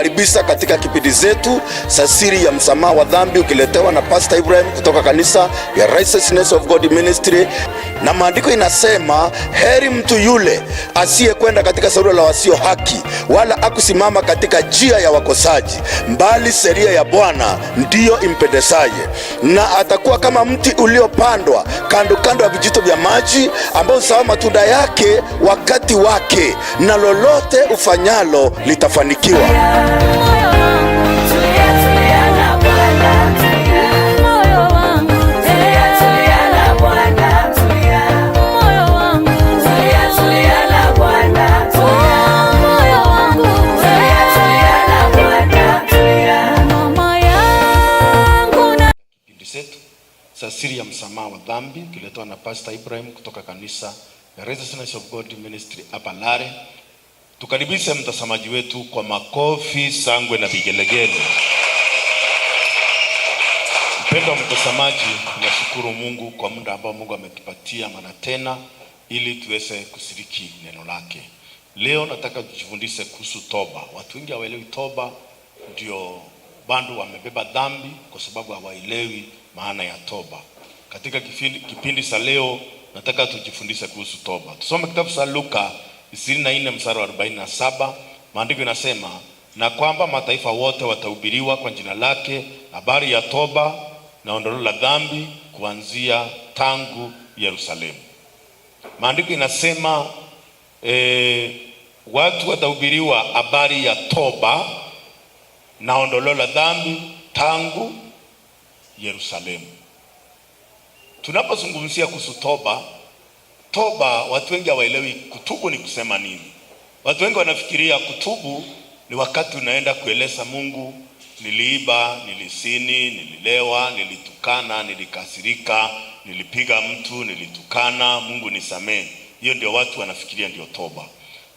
Tunakukaribisha katika kipindi zetu za siri ya msamaha wa dhambi, ukiletewa na Pastor Ibrahim kutoka kanisa ya Righteousness of God Ministry. Na maandiko inasema, heri mtu yule asiyekwenda katika shauri la wasio haki, wala akusimama katika njia ya wakosaji, bali sheria ya Bwana ndiyo impendezaye, na atakuwa kama mti uliopandwa kando kando ya vijito vya maji, ambao huzaa matunda yake wakati wake, na lolote ufanyalo litafanikiwa. Moyo wangu Tulia, tulia na Bwana, tulia. Moyo wangu Tulia, tulia na Bwana, tulia. Moyo wangu Tulia, tulia na Bwana, tulia. Moyo wangu Tulia, tulia na Bwana, tulia. Mama yangu na Kipindi zetu za siri ya msamaha wa dhambi kiletwa na Pastor Ibrahim kutoka kanisa ya Righteousness of God Ministry hapa Lare. Tukaribishe mtazamaji wetu kwa makofi, sangwe na vigelegele. Mpendwa mtazamaji, nashukuru Mungu kwa muda ambao Mungu ametupatia mara tena ili tuweze kushiriki neno lake. Leo nataka tujifundishe kuhusu toba. Watu wengi hawaelewi toba, ndio bado wamebeba dhambi kwa sababu hawaelewi maana ya toba. Katika kipindi cha leo nataka tujifundishe kuhusu toba. Tusome kitabu cha Luka 24 mstari wa 47. Maandiko inasema, na kwamba mataifa wote watahubiriwa kwa jina lake habari ya toba na ondoleo la dhambi kuanzia tangu Yerusalemu. Maandiko inasema watu watahubiriwa habari ya toba na ondoleo la dhambi tangu Yerusalemu. Tunapozungumzia kuhusu toba, toba watu wengi hawaelewi kutubu ni kusema nini. Watu wengi wanafikiria kutubu ni wakati unaenda kueleza Mungu, niliiba, nilisini, nililewa, nilitukana, nilikasirika, nilipiga mtu, nilitukana, Mungu nisamee. Hiyo ndio watu wanafikiria ndio toba.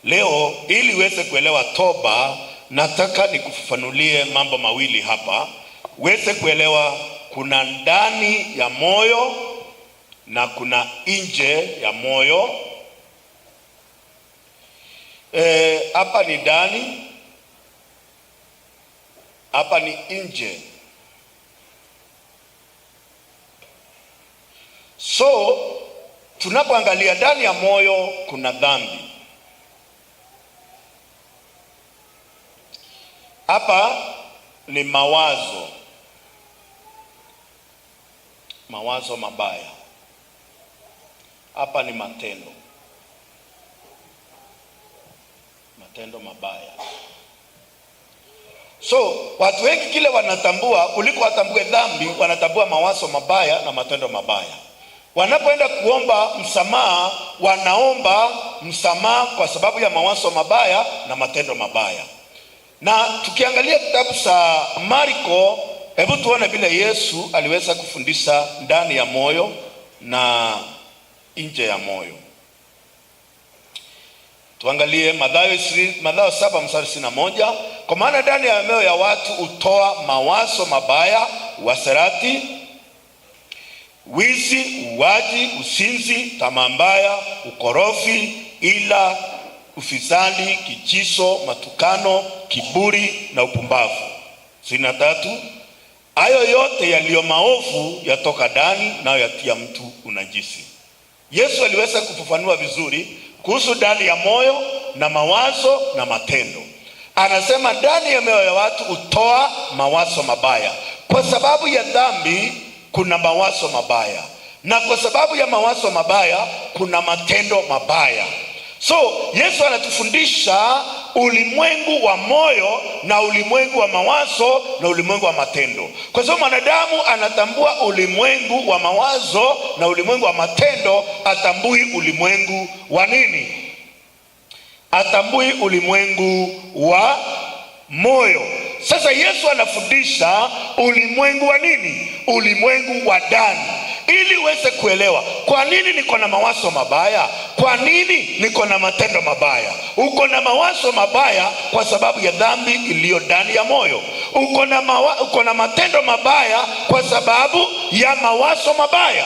Leo ili uweze kuelewa toba, nataka nikufafanulie mambo mawili hapa, uweze kuelewa kuna ndani ya moyo na kuna nje ya moyo. Hapa ni ndani, hapa ni nje. So tunapoangalia ndani ya moyo kuna dhambi. Hapa ni mawazo, mawazo mabaya. Hapa ni matendo, matendo mabaya. So watu wengi kile wanatambua kuliko watambue dhambi, wanatambua mawazo mabaya na matendo mabaya. Wanapoenda kuomba msamaha, wanaomba msamaha kwa sababu ya mawazo mabaya na matendo mabaya. Na tukiangalia kitabu cha Marko, hebu tuone vile Yesu aliweza kufundisha ndani ya moyo na nje ya moyo. Tuangalie Mathayo 7 mstari 61. Kwa maana ndani ya mioyo ya watu hutoa mawazo mabaya, uasherati, wizi, uuaji, uzinzi, tamaa mbaya, ukorofi, ila, ufisadi, kijiso, matukano, kiburi na upumbavu. 63. Hayo yote yaliyo maovu yatoka ndani, nayo yatia mtu unajisi. Yesu aliweza kufafanua vizuri kuhusu ndani ya moyo na mawazo na matendo. Anasema ndani ya mioyo ya watu hutoa mawazo mabaya. Kwa sababu ya dhambi kuna mawazo mabaya, na kwa sababu ya mawazo mabaya kuna matendo mabaya. So Yesu anatufundisha ulimwengu wa moyo na ulimwengu wa mawazo na ulimwengu wa matendo. Kwa sababu mwanadamu anatambua ulimwengu wa mawazo na ulimwengu wa matendo, atambui ulimwengu wa nini? Atambui ulimwengu wa moyo. Sasa Yesu anafundisha ulimwengu wa nini? Ulimwengu wa ndani, ili uweze kuelewa kwa nini niko na mawazo mabaya, kwa nini niko na matendo mabaya. Uko na mawazo mabaya kwa sababu ya dhambi iliyo ndani ya moyo. Uko na matendo mabaya kwa sababu ya mawazo mabaya.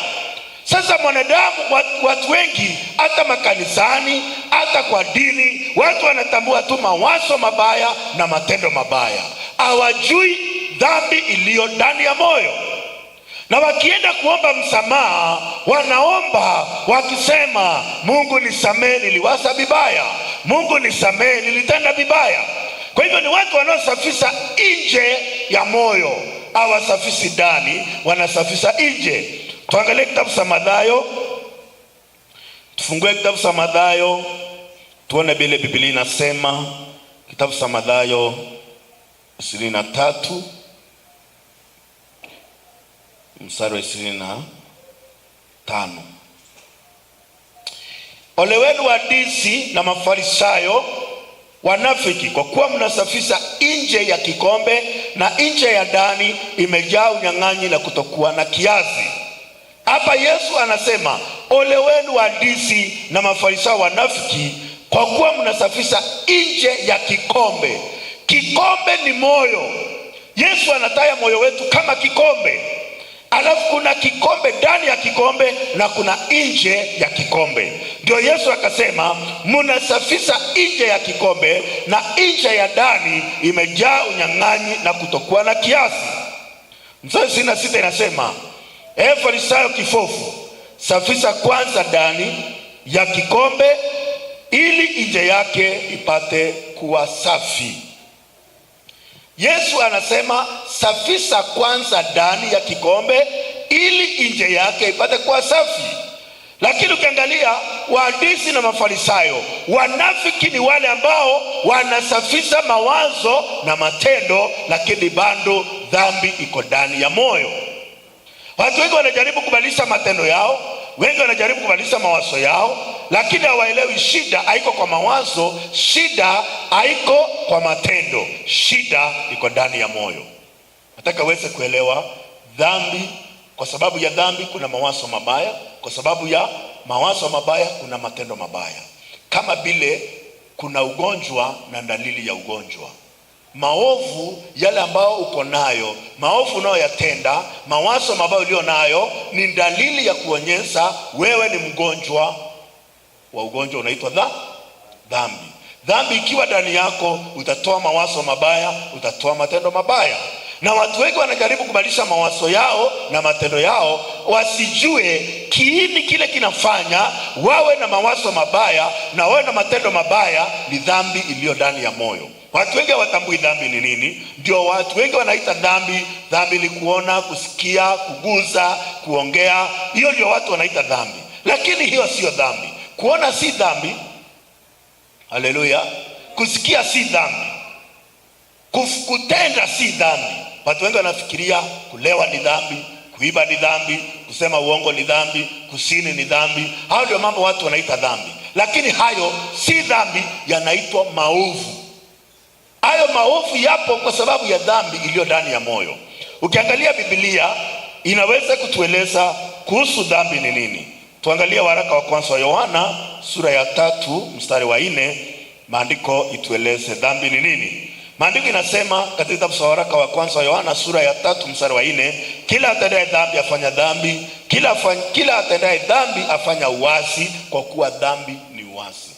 Sasa mwanadamu, watu wengi hata makanisani, hata kwa dini, watu wanatambua tu mawazo mabaya na matendo mabaya, hawajui dhambi iliyo ndani ya moyo. Na wakienda kuomba msamaha, wanaomba wakisema, Mungu nisamehe, niliwaza vibaya. Mungu nisamehe, nilitenda vibaya. Kwa hivyo ni watu wanaosafisha nje ya moyo, hawasafisi ndani, wanasafisha nje. Tuangalie kitabu cha Mathayo, tufungue kitabu cha Mathayo tuone vile Biblia inasema. Kitabu cha Mathayo 23 mstari wa 25. Ole wenu waandishi na Mafarisayo wanafiki, kwa kuwa mnasafisha nje ya kikombe na nje ya ndani imejaa unyang'anyi na kutokuwa na kiasi. Hapa Yesu anasema ole wenu waandishi na Mafarisayo wanafiki, kwa kuwa mnasafisha nje ya kikombe. Kikombe ni moyo. Yesu anataya moyo wetu kama kikombe, alafu kuna kikombe ndani ya kikombe na kuna nje ya kikombe. Ndio Yesu akasema mnasafisha nje ya kikombe na nje ya ndani imejaa unyang'anyi na kutokuwa na kiasi. Mstari 26 inasema, ee Farisayo kifofu, safisha kwanza ndani ya kikombe ili nje yake ipate kuwa safi. Yesu anasema safisha kwanza ndani ya kikombe ili nje yake ipate kuwa safi. Lakini ukiangalia waandishi na Mafarisayo, wanafiki ni wale ambao wanasafisha mawazo na matendo, lakini bado dhambi iko ndani ya moyo. Watu wengi wanajaribu kubadilisha matendo yao, wengi wanajaribu kubadilisha mawazo yao, lakini hawaelewi shida haiko kwa mawazo, shida haiko kwa matendo, shida iko ndani ya moyo. Nataka uweze kuelewa dhambi. Kwa sababu ya dhambi kuna mawazo mabaya, kwa sababu ya mawazo mabaya kuna matendo mabaya. Kama vile kuna ugonjwa na dalili ya ugonjwa. Maovu yale ambayo uko nayo, maovu unayoyatenda, mawazo mabaya ulio nayo ni dalili ya kuonyesha wewe ni mgonjwa wa ugonjwa unaitwa dhambi. Dhambi ikiwa ndani yako, utatoa mawazo mabaya, utatoa matendo mabaya. Na watu wengi wanajaribu kubadilisha mawazo yao na matendo yao, wasijue kiini kile kinafanya wawe na mawazo mabaya na wawe na matendo mabaya ni dhambi iliyo ndani ya moyo. Watu wengi hawatambui dhambi ni nini. Ndio watu wengi wanaita dhambi, dhambi ni kuona, kusikia, kuguza, kuongea. Hiyo ndio watu wanaita dhambi, lakini hiyo sio dhambi. Kuona si dhambi, haleluya. Kusikia si dhambi, kutenda si dhambi. Watu wengi wanafikiria kulewa ni dhambi, kuiba ni dhambi, kusema uongo ni dhambi, kusini ni dhambi. Hayo ndio mambo watu wanaita dhambi, lakini hayo si dhambi, yanaitwa maovu. Hayo maovu yapo kwa sababu ya dhambi iliyo ndani ya moyo. Ukiangalia Biblia inaweza kutueleza kuhusu dhambi ni nini. Tuangalie waraka wa kwanza wa Yohana sura ya 3 mstari wa 4, maandiko itueleze dhambi ni nini. Maandiko inasema katika kitabu cha waraka wa kwanza wa Yohana sura ya 3 mstari wa 4, kila atendaye dhambi afanya dhambi, kila atendaye dhambi afanya uasi, kwa kuwa dhambi ni uasi.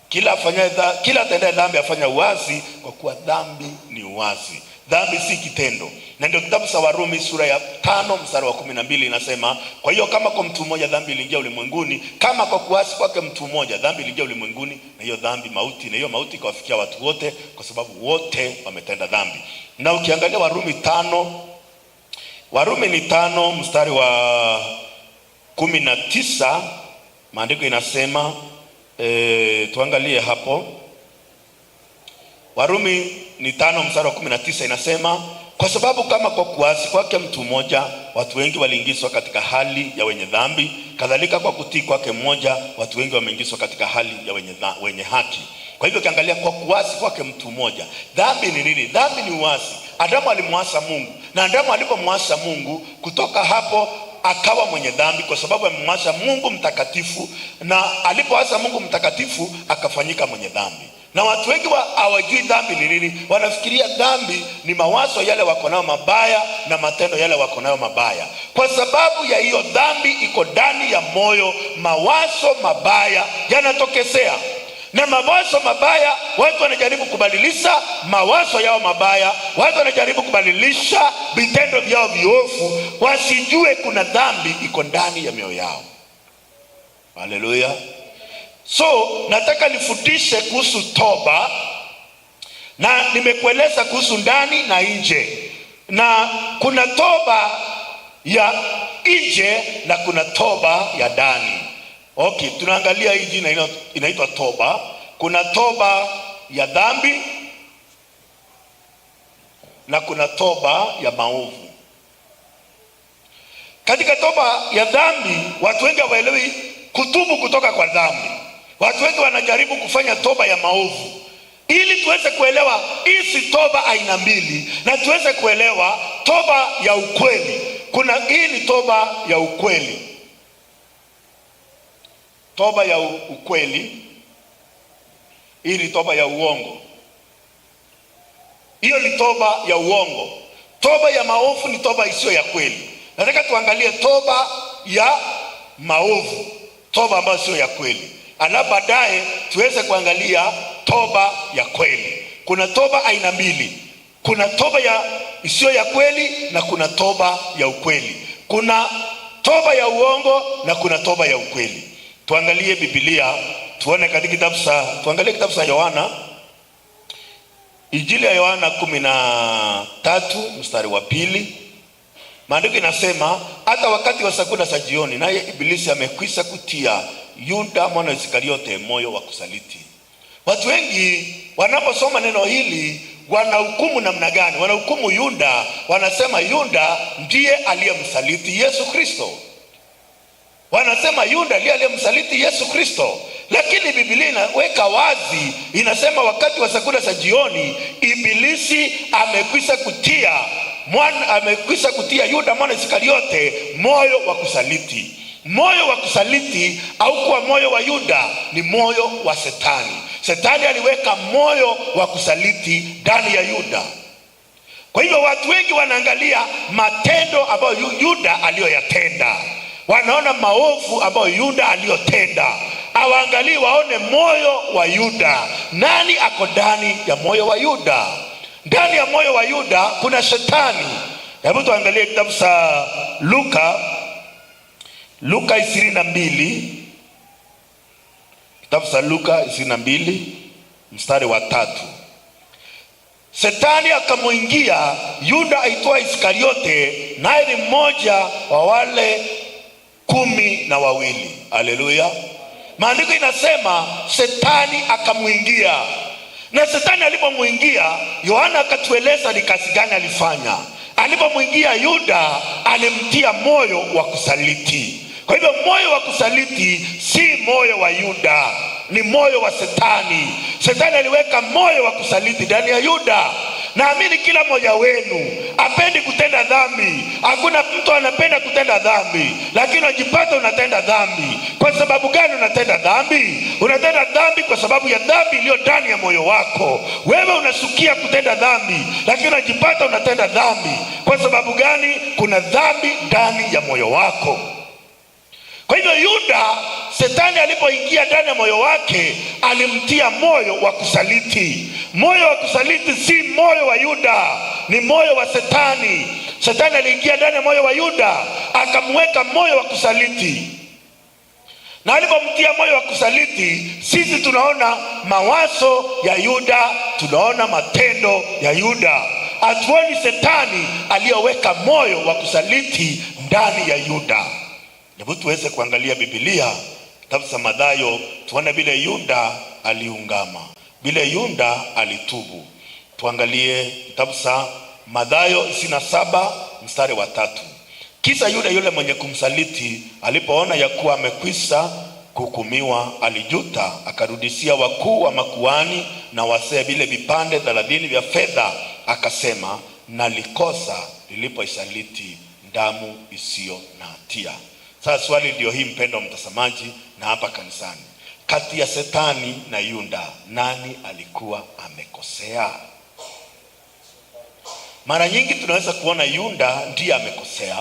Kila atendaye dhambi afanya uasi, kwa kuwa dhambi ni uasi. Dhambi si kitendo. Na ndio kitabu cha Warumi sura ya 5 mstari wa 12 inasema, kwa hiyo kama kwa mtu mmoja dhambi iliingia ulimwenguni, kama kwa kuasi kwake mtu mmoja dhambi iliingia ulimwenguni, na hiyo dhambi mauti, na hiyo mauti ikawafikia watu wote, kwa sababu wote wametenda dhambi. Na ukiangalia Warumi 5, Warumi ni 5 mstari wa 19, maandiko inasema, tuangalie hapo. Warumi ni 5 mstari wa 19 inasema, kwa sababu kama kwa kuasi kwake mtu mmoja watu wengi waliingizwa katika hali ya wenye dhambi, kadhalika kwa kutii kwake mmoja watu wengi wameingizwa katika hali ya wenye haki. Kwa hivyo ukiangalia kwa kuasi kwake mtu mmoja, dhambi ni nini? Dhambi ni uasi. Adamu alimwasa Mungu, na Adamu alipomwasa Mungu, kutoka hapo akawa mwenye dhambi, kwa sababu amemwasa Mungu mtakatifu, na alipoasa Mungu mtakatifu akafanyika mwenye dhambi. Na watu wengi hawajui dhambi ni nini. Wanafikiria dhambi ni mawazo yale wako nayo mabaya na matendo yale wako nayo mabaya. Kwa sababu ya hiyo dhambi iko ndani ya moyo, mawazo mabaya yanatokezea. Na mawazo mabaya, watu wanajaribu kubadilisha mawazo yao mabaya, watu wanajaribu kubadilisha vitendo vyao viovu, wasijue kuna dhambi iko ndani ya mioyo yao. Haleluya! So nataka nifundishe kuhusu toba, na nimekueleza kuhusu ndani na nje, na kuna toba ya nje na kuna toba ya ndani. Okay, tunaangalia hii jina inaitwa toba. Kuna toba ya dhambi na kuna toba ya maovu. Katika toba ya dhambi, watu wengi hawaelewi kutubu kutoka kwa dhambi. Watu wengi wanajaribu kufanya toba ya maovu. Ili tuweze kuelewa hizi toba aina mbili na tuweze kuelewa toba ya ukweli. Kuna hii ni toba ya ukweli, toba ya ukweli. Hii ni toba ya uongo. Hiyo ni toba ya uongo. Toba ya maovu ni toba isiyo ya kweli. Nataka tuangalie toba ya maovu, toba ambayo sio ya kweli, alafu baadaye tuweze kuangalia toba ya kweli. Kuna toba aina mbili, kuna toba ya isiyo ya kweli na kuna toba ya ukweli. Kuna toba ya uongo na kuna toba ya ukweli. Tuangalie Biblia, tuone katika kitabu cha, tuangalie kitabu cha Yohana, Injili ya Yohana 13 mstari wa 2. Maandiko inasema hata wakati wa saa 10 za jioni, naye Ibilisi amekwisha kutia Yuda mwana wa Iskariote moyo wa kusaliti. Watu wengi wanaposoma neno hili wanahukumu namna gani? Wanahukumu Yuda, wanasema Yuda ndiye aliyemsaliti Yesu Kristo. Wanasema Yuda ndiye aliyemsaliti Yesu Kristo. Lakini Biblia inaweka wazi, inasema wakati wa saa 10 za jioni Ibilisi amekwisha kutia mwana, amekwisha kutia Yuda mwana Iskariote moyo wa kusaliti. Moyo wa kusaliti haukuwa moyo wa Yuda, ni moyo wa Shetani. Shetani aliweka moyo wa kusaliti ndani ya Yuda. Kwa hivyo watu wengi wanaangalia matendo ambayo Yuda aliyoyatenda, wanaona maovu ambayo Yuda aliyotenda, hawaangalii waone moyo wa Yuda. Nani ako ndani ya moyo wa Yuda? Ndani ya moyo wa Yuda kuna Shetani. Hebu tuangalie kitabu cha Luka, Luka 22, kitabu cha Luka 22 mstari wa 3. Shetani akamuingia Yuda aitwaye Iskariote, naye ni mmoja wa wale 12. Haleluya. Maandiko inasema Shetani akamuingia. Na Shetani alipomuingia, Yohana akatueleza ni kazi gani alifanya. Alipomuingia Yuda, alimtia moyo wa kusaliti. Kwa hivyo moyo wa kusaliti si moyo wa Yuda, ni moyo wa Shetani. Shetani aliweka moyo wa kusaliti ndani ya Yuda. Naamini kila mmoja wenu apendi kutenda dhambi. Hakuna mtu anapenda kutenda dhambi, lakini unajipata unatenda dhambi. Kwa sababu gani unatenda dhambi? Unatenda dhambi kwa sababu ya dhambi iliyo ndani ya moyo wako. Wewe unasukia kutenda dhambi, lakini unajipata unatenda dhambi. Kwa sababu gani? Kuna dhambi ndani ya moyo wako. Kwa hivyo Yuda, Shetani alipoingia ndani ya moyo wake, alimtia moyo wa kusaliti. Moyo wa kusaliti si moyo wa Yuda, ni moyo wa Shetani. Shetani aliingia ndani ya moyo wa Yuda, akamweka moyo wa kusaliti. Na alipomtia moyo wa kusaliti, sisi tunaona mawazo ya Yuda, tunaona matendo ya Yuda. Hatuoni Shetani aliyoweka moyo wa kusaliti ndani ya Yuda. Hebu tuweze kuangalia Biblia, kitabu cha Mathayo, tuone vile Yuda aliungama, vile Yuda alitubu. Tuangalie kitabu cha Mathayo 27 mstari wa 3. Kisa Yuda yule mwenye kumsaliti alipoona ya kuwa amekwisha kuhukumiwa, alijuta, akarudishia wakuu wa makuhani na wazee vile vipande 30 vya fedha, akasema, nalikosa nilipoisaliti damu isiyo na hatia. Sasa swali ndio hii, mpendwa mtazamaji, na hapa kanisani, kati ya Shetani na Yuda, nani alikuwa amekosea? Mara nyingi tunaweza kuona Yuda ndiye amekosea.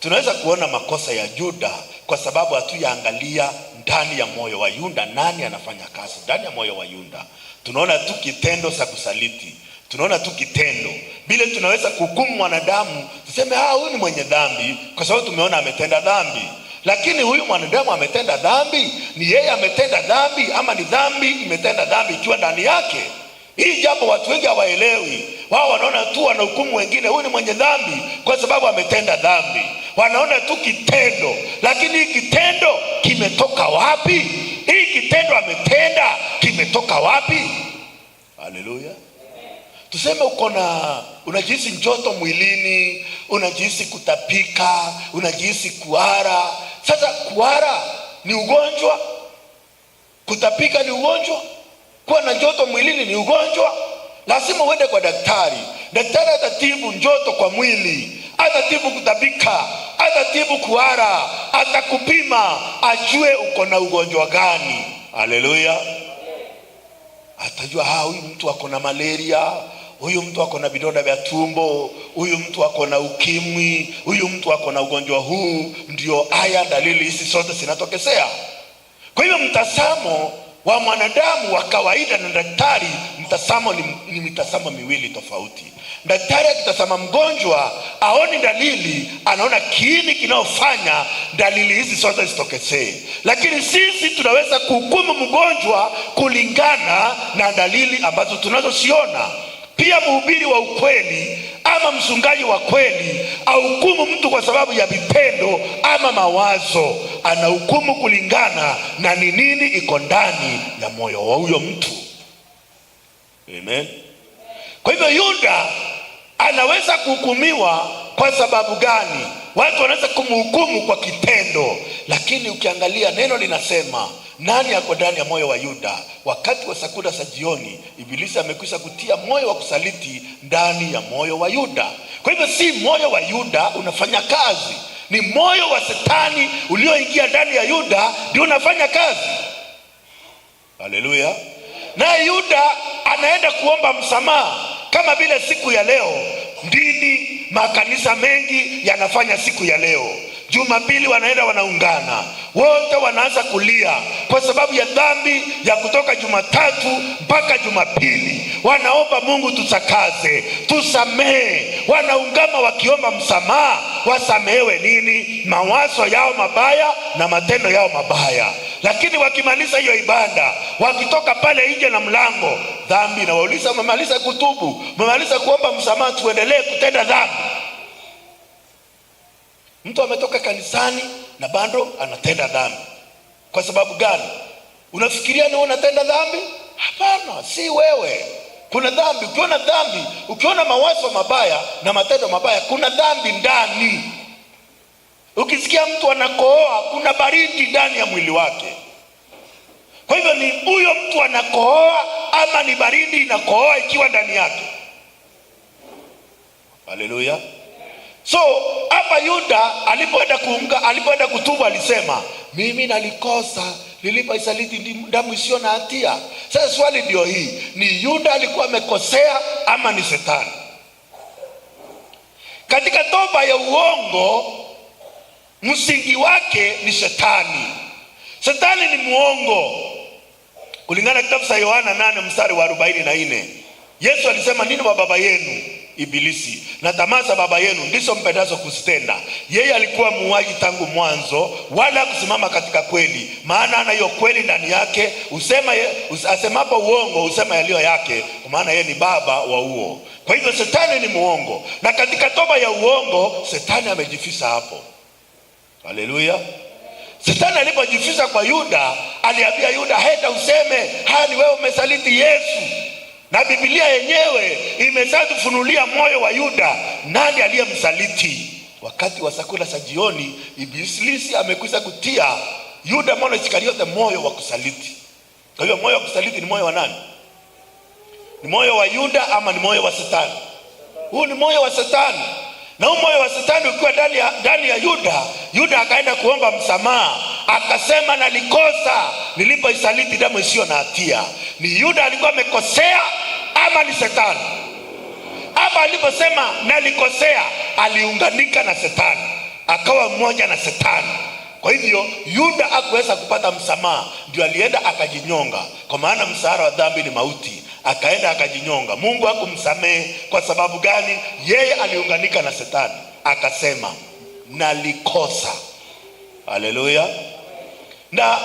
Tunaweza kuona makosa ya Yuda kwa sababu hatuyaangalia ndani ya moyo wa Yuda, nani anafanya kazi ndani ya moyo wa Yuda. Tunaona tu kitendo cha kusaliti, tunaona tu kitendo vile. Tunaweza kuhukumu mwanadamu tuseme, ah, huyu ni mwenye dhambi kwa sababu tumeona ametenda dhambi. Lakini huyu mwanadamu ametenda dhambi, ni yeye ametenda dhambi ama ni dhambi imetenda dhambi ikiwa ndani yake? Hii jambo watu wengi hawaelewi. Wao wanaona tu wanahukumu wengine, huyu ni mwenye dhambi kwa sababu ametenda dhambi. Wanaona tu kitendo, lakini hii kitendo kimetoka wapi? Hii kitendo ametenda kimetoka wapi? Haleluya! Tuseme uko na unajihisi joto mwilini, unajihisi kutapika, unajihisi kuhara. Sasa kuhara ni ugonjwa, kutapika ni ugonjwa, kuwa na joto mwilini ni ugonjwa. Lazima uende kwa daktari. Daktari atatibu joto kwa mwili, atatibu kutapika, atatibu kuhara, atakupima ajue uko na ugonjwa gani. Haleluya! Atajua huyu mtu ako na malaria, huyu mtu ako na vidonda vya tumbo, huyu mtu ako na ukimwi, huyu mtu ako na ugonjwa huu. Ndio haya dalili hizi zote zinatokezea. Kwa hivyo mtazamo wa mwanadamu wa kawaida na daktari, mtazamo ni mitazamo miwili tofauti. Daktari akitazama mgonjwa aoni dalili, anaona kiini kinayofanya dalili hizi zote zitokezee. Lakini sisi tunaweza kuhukumu mgonjwa kulingana na dalili ambazo tunazoziona. Pia mhubiri wa ukweli ama mchungaji wa kweli ahukumu mtu kwa sababu ya vitendo ama mawazo, anahukumu kulingana na ni nini iko ndani ya moyo wa huyo mtu. Amen. Kwa hivyo Yuda anaweza kuhukumiwa kwa sababu gani? Watu wanaweza kumhukumu kwa kitendo, lakini ukiangalia neno linasema nani ako ndani ya moyo wa Yuda? Wakati wa sakura za jioni, Ibilisi amekwisha kutia moyo wa kusaliti ndani ya moyo wa Yuda. Kwa hivyo si moyo wa Yuda unafanya kazi, ni moyo wa Shetani ulioingia ndani ya Yuda ndio unafanya kazi. Haleluya! Naye Yuda anaenda kuomba msamaha, kama vile siku ya leo dini, makanisa mengi yanafanya siku ya leo. Jumapili wanaenda wanaungana wote, wanaanza kulia kwa sababu ya dhambi ya kutoka Jumatatu mpaka Jumapili. Wanaomba Mungu tusakaze, tusamehe. Wanaungama wakiomba msamaha, wasamehewe nini? Mawazo yao mabaya na matendo yao mabaya. Lakini wakimaliza hiyo ibada, wakitoka pale nje na mlango, dhambi na wauliza, umemaliza kutubu? Umemaliza kuomba msamaha? Tuendelee kutenda dhambi? Mtu ametoka kanisani na bado anatenda dhambi. Kwa sababu gani? Unafikiria ni wewe unatenda dhambi? Hapana, si wewe. Kuna dhambi. Ukiona dhambi, ukiona mawazo mabaya na matendo mabaya, kuna dhambi ndani. Ukisikia mtu anakohoa, kuna baridi ndani ya mwili wake. Kwa hivyo ni huyo mtu anakohoa ama ni baridi inakohoa ikiwa ndani yake. Haleluya. So hapa Yuda alipoenda kuunga, alipoenda kutubu alisema, mimi nalikosa nilipoisaliti damu isiyo na hatia. Sasa swali ndio hii, ni Yuda alikuwa amekosea ama ni Shetani? Katika toba ya uongo msingi wake ni Shetani. Shetani ni muongo. Kulingana na kitabu cha Yohana 8 mstari wa 44, Yesu alisema nini wa baba yenu Ibilisi, na tamaa za baba yenu ndizo mpendazo kuzitenda. Yeye alikuwa muuaji tangu mwanzo, wala kusimama katika kweli, maana ana hiyo kweli ndani yake. Asemapo uongo husema yaliyo yake, kwa maana yeye ni baba wa uo. Kwa hivyo shetani ni muongo, na katika toba ya uongo shetani amejificha hapo. Haleluya. Shetani alipojificha kwa Yuda, aliambia Yuda, henda useme haya ni wewe umesaliti Yesu. Na Biblia yenyewe imeshatufunulia moyo wa Yuda, nani aliyemsaliti. Wakati wa chakula cha jioni, Ibilisi amekwisha kutia Yuda mwana Iskariote moyo wa kusaliti. Kwa hiyo moyo wa kusaliti ni moyo wa nani? Ni moyo wa Yuda ama ni moyo wa Shetani? Huu ni moyo wa Shetani. Na huu moyo wa Shetani ukiwa ndani ya Yuda, Yuda akaenda kuomba msamaha, akasema nalikosa nilipoisaliti damu isiyo na hatia. Ni Yuda alikuwa amekosea ama ni Shetani? Hapa aliposema nalikosea, aliunganika na Shetani. akawa mmoja na Shetani. Kwa hivyo Yuda hakuweza kupata msamaha, ndio alienda akajinyonga, kwa maana mshahara wa dhambi ni mauti. Akaenda akajinyonga. Mungu hakumsamehe. Kwa sababu gani? Yeye aliunganika na Shetani, akasema nalikosa. Haleluya! Na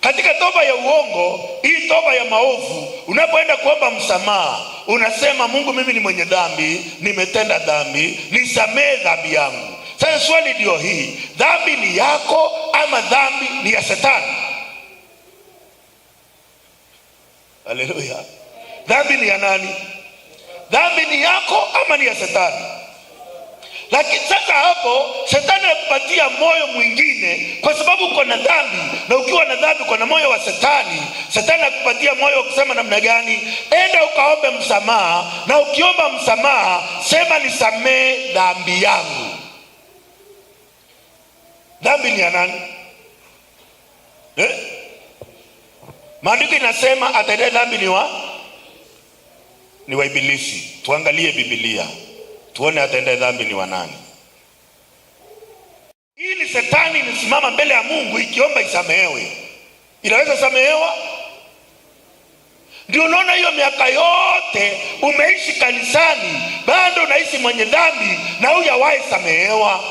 katika toba ya uongo, hii toba ya maovu, unapoenda kuomba msamaha unasema, Mungu, mimi ni mwenye dhambi, nimetenda dhambi, nisamehe dhambi yangu. Sasa swali ndio hii, dhambi ni yako ama dhambi ni ya Shetani? Haleluya! Dhambi ni ya nani? Dhambi ni yako ama ni ya Shetani? Lakini sasa hapo Shetani anakupatia moyo mwingine, kwa sababu uko na dhambi, na ukiwa na dhambi uko na moyo wa Shetani. Shetani anakupatia moyo wa kusema namna gani? Enda ukaombe msamaha, na ukiomba msamaha sema nisamee dhambi yangu. Dhambi ni ya nani? Eh? Maandiko inasema atendaye dhambi ni wa Ibilisi. Tuangalie Biblia tuone atendaye dhambi ni wa nani. Ili Shetani ilisimama mbele ya Mungu ikiomba isamehewe, inaweza samehewa? Ndio unaona hiyo miaka yote umeishi kanisani, bado unaishi mwenye dhambi na hujawahi samehewa.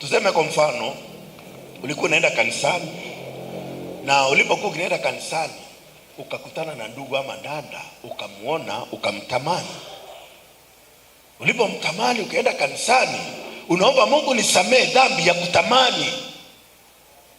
Tuseme kwa mfano, ulikuwa unaenda kanisani, na ulipokuwa ukienda kanisani ukakutana na ndugu ama dada, ukamuona ukamtamani. Ulipomtamani ukaenda kanisani, unaomba Mungu nisamee dhambi ya kutamani.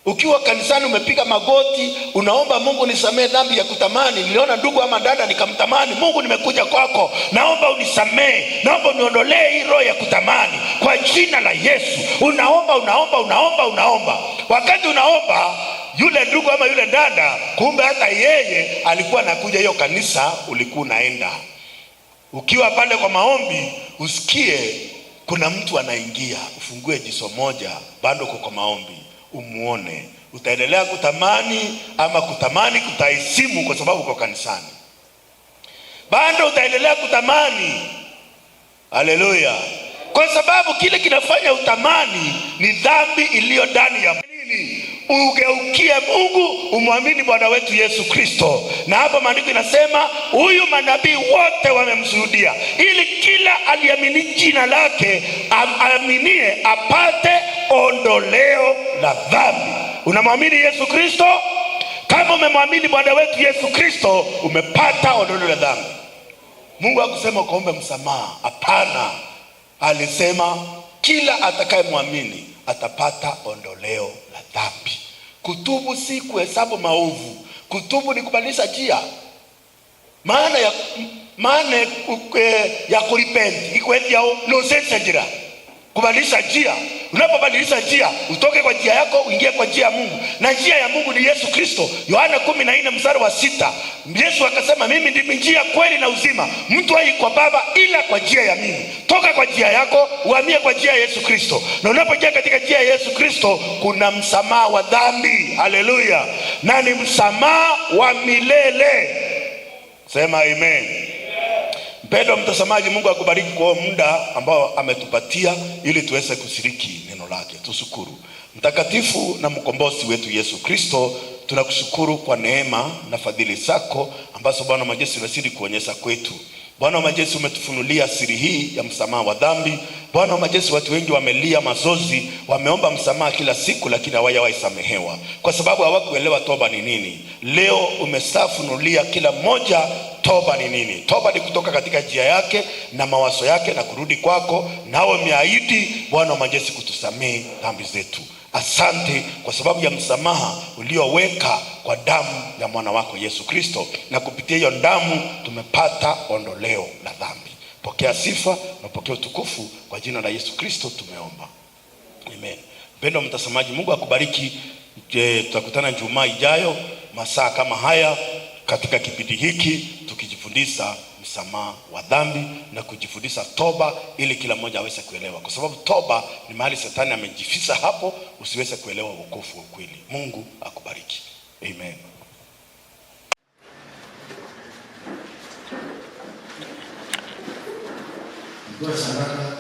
Ukiwa kanisani umepiga magoti, unaomba Mungu nisamee dhambi ya kutamani. Niliona ndugu ama dada nikamtamani. Mungu, nimekuja kwako, naomba unisamee, naomba uniondolee hii roho ya kutamani kwa jina la Yesu. Unaomba, unaomba, unaomba, unaomba. Wakati unaomba, yule ndugu ama yule dada, kumbe hata yeye alikuwa anakuja hiyo kanisa ulikuwa unaenda. Ukiwa pale kwa maombi, usikie kuna mtu anaingia, ufungue jicho moja, bado uko kwa maombi, umuone. Utaendelea kutamani ama kutamani kutaheshimu kwa sababu uko kanisani, bado utaendelea kutamani. Haleluya! Kwa sababu kile kinafanya utamani ni dhambi iliyo ndani ya nini? Ugeukie Mungu, umwamini Bwana wetu Yesu Kristo. Na hapa maandiko inasema huyu manabii wote wamemshuhudia, ili kila aliamini jina lake aaminie apate ondoleo la dhambi. Unamwamini Yesu Kristo? Kama umemwamini Bwana wetu Yesu Kristo, umepata ondoleo la dhambi. Mungu hakusema ukaombe msamaha, hapana. Alisema kila atakayemwamini atapata ondoleo la dhambi. Kutubu si kuhesabu maovu. Kutubu ni kubadilisha njia. Maana ya kurepent ikwethiao nusense njira, kubadilisha njia. Unapobadilisha njia, utoke kwa njia yako uingie kwa njia ya Mungu, na njia ya Mungu ni Yesu Kristo. Yohana 14 mstari wa 6, Yesu akasema, mimi ndimi njia, kweli na uzima, mtu haji kwa Baba ila kwa njia ya mimi. Toka kwa njia yako uhamie kwa njia ya Yesu Kristo, na unapoingia katika njia ya Yesu Kristo kuna msamaha wa dhambi. Haleluya! Na ni msamaha wa milele. Sema amen. Mpendwa mtazamaji, Mungu akubariki kwa muda ambao ametupatia ili tuweze kushiriki neno lake. Tushukuru. Mtakatifu na mkombozi wetu Yesu Kristo, tunakushukuru kwa neema na fadhili zako ambazo Bwana majeshi unazidi kuonyesha kwetu. Bwana wa majeshi, umetufunulia siri hii ya msamaha wa dhambi. Bwana wa majeshi, watu wengi wamelia mazozi, wameomba msamaha kila siku, lakini hawajawahi samehewa kwa sababu hawakuelewa toba ni nini. Leo umeshafunulia kila mmoja toba ni nini. Toba ni kutoka katika njia yake na mawazo yake na kurudi kwako, nawe umeahidi Bwana wa majeshi kutusamehe dhambi zetu. Asante kwa sababu ya msamaha ulioweka kwa damu ya mwana wako Yesu Kristo, na kupitia hiyo damu tumepata ondoleo la dhambi. Pokea sifa na pokea utukufu kwa jina la Yesu Kristo tumeomba, amen. Mpendwa mtazamaji, Mungu akubariki. Tutakutana Ijumaa ijayo masaa kama haya katika kipindi hiki tukijifundisha msamaha wa dhambi na kujifundisha toba, ili kila mmoja aweze kuelewa, kwa sababu toba ni mahali shetani amejificha hapo, usiweze kuelewa wokovu wa kweli. Mungu akubariki, amen. Toa sadaka.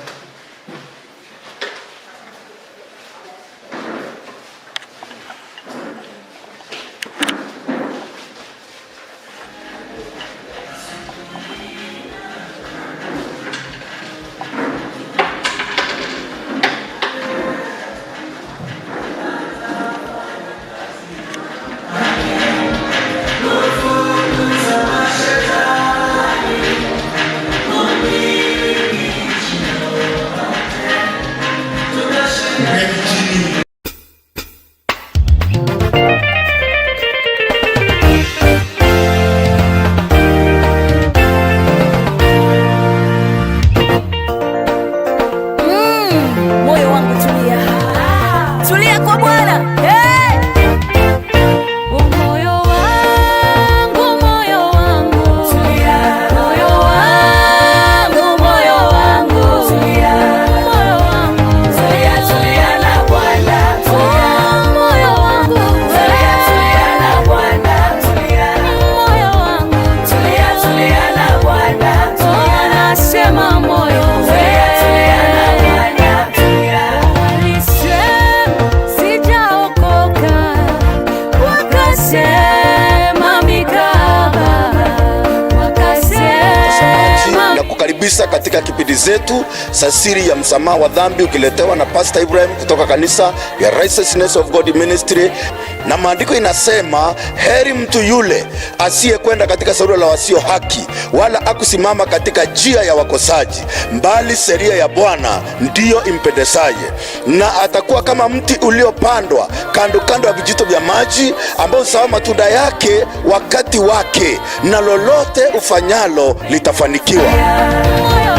kabisa katika kipindi zetu za Siri ya Msamaha wa Dhambi, ukiletewa na Pastor Ibrahim kutoka kanisa ya Righteousness of God Ministry. Na maandiko inasema heri mtu yule asiyekwenda katika shauri la wasio haki, wala akusimama katika njia ya wakosaji, bali sheria ya Bwana ndiyo impendezaye, na atakuwa kama mti uliopandwa kando kando ya vijito vya maji, ambao huzaa matunda yake wakati wake, na lolote ufanyalo litafanikiwa. Moyo